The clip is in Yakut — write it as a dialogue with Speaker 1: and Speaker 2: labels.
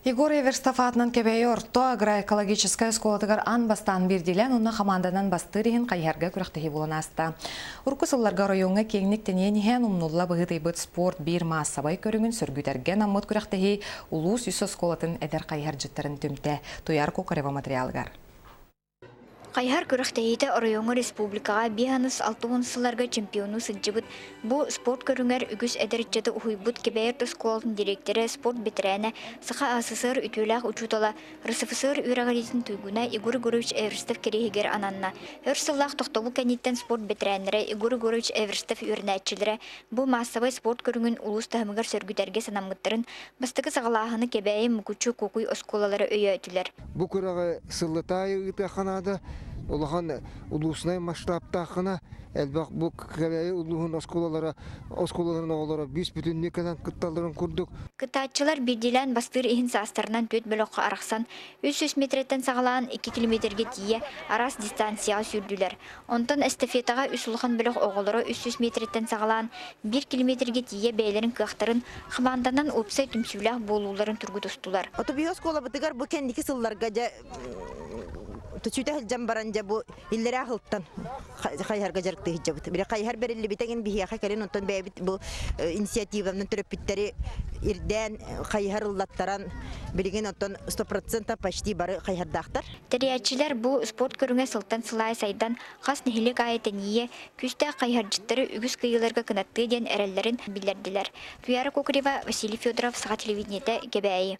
Speaker 1: Егор Эверстов аатынан Кэбээйи орто агроэкологическай оскуолатыгар аан бастаан биирдиилээн уонна хамаанданан бастыыр иһин хайыһарга күрэхтэһии буолан ааста. Урукку сылларга оройуоҥҥа киэҥник тэнийэн иһэн умнулла быһыытыйбыт спорт биир маассабай көрүҥүн сөргүтэргэ анаммыт күрэхтэһии улуус үс оскуолатын эдэр хайыһардьыттарын түмтэ. Туйаар Кокарева материалыгар.
Speaker 2: Хайыһар күрэхтэһиитэ оройуоҥҥа республикаҕа 5-60 сылларга чемпионуу сылдьыбыт, бу спорт көрүҥэр үгүс эдэр ыччаты уһуйбут Кэбээйи орто оскуолатын дириэктэрэ, спорт бэтэрээнэ, Саха АССР үтүөлээх учуутала, РСФСР үөрэҕириитин туйгуна Егор Егорович Эверстов кэриэһигэр ананна. Өр сыллаах тохтобул кэнниттэн спорт бэтэрээннэрэ Егор Егорович Эверстов үөрэнээччилэрэ бу маассабай спорт көрүҥүн улуус таһымыгар сөргүтэргэ санаммыттарын бастакы саҕалааһыны Кэбээйи, Мукучу, Куокуй оскуолалара өйөөтүлэр.
Speaker 3: Бу күрэҕи сыллата ыытыахха наада. Улахан улуусунай масштабтааххына элбэх бу Кэбээйи улууһун оскуолалара оскуолаларын оҕолоро бүүс бүтүннүү кэлэн кытталларын курдук.
Speaker 2: Кыттааччылар биирдиилээн бастыыр иһин саастарынан түөрт бөлөххө арахсан, 300 миэтэрэттэн саҕалаан 2 километрга тиийэ араас дистанцияҕа сүүрдүлэр. Онтон эстафетаҕа үс улахан бөлөх оҕолоро 300 миэтэрэттэн саҕалаан 1 километрга тиийэ бэйэлэрин кыахтарын, хамаанданан уопсай түмсүүлээх буолууларын тургутустулар.
Speaker 4: Отобиһи оскуолабытыгар бу кэнники сылларга дьэ түчүтэ сылдьан баран дьэ бу иллэрээ сылтан хайыһарга дьарыктыы сылдьабыт. Били хайыһар бэриллибитэ гин биһиэхэ кэлин онтон бэйэбит бу инициативанан төрөппүттэри ирдээн хайыһар ыллаттаран билигин оттон 100% почти бары хайыһардаахтар.
Speaker 2: Тэрийээччилэр бу спорт көрүҥэ сылтан сыл аайы сайдан, хас нэһилиэк аайы тэнийиэ, күүстээх хайыһардьыттары үгүс кыайыыларга кынаттыа диэн эрэллэрин биллэрдилэр. Туяра Кокорева, Василий Федоров, Саха телевидениетэ, Кэбээйи.